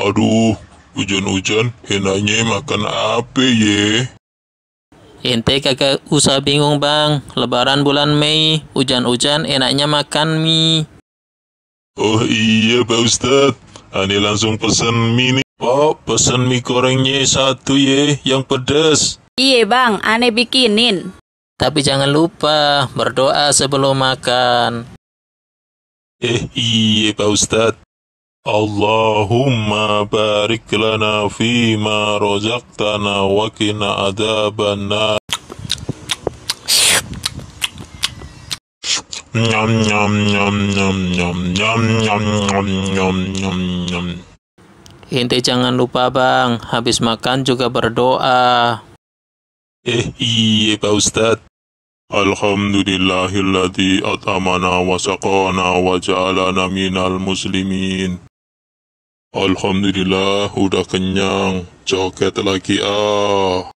Aduh, hujan-hujan enaknya makan apa ye? Ente kagak usah bingung bang, lebaran bulan Mei, hujan-hujan enaknya makan mie. Oh iya Pak Ustadz, Ane langsung pesen mie nih. Pak, pesen mie gorengnya satu ye, yang pedas. Iya bang, aneh bikinin. Tapi jangan lupa berdoa sebelum makan. Iya Pak Ustadz. Allahumma barik lana fima rozaqtana wa qina adzabannar. Nyam nyam nyam nyam nyam nyam nyam nyam nyam nyam nyam. Ente jangan lupa bang, habis makan juga berdoa. Iya Pak Ustadz. Alhamdulillahilladzi at'amana wa saqana wa ja'alana minal muslimin. Alhamdulillah udah kenyang, joget lagi ah.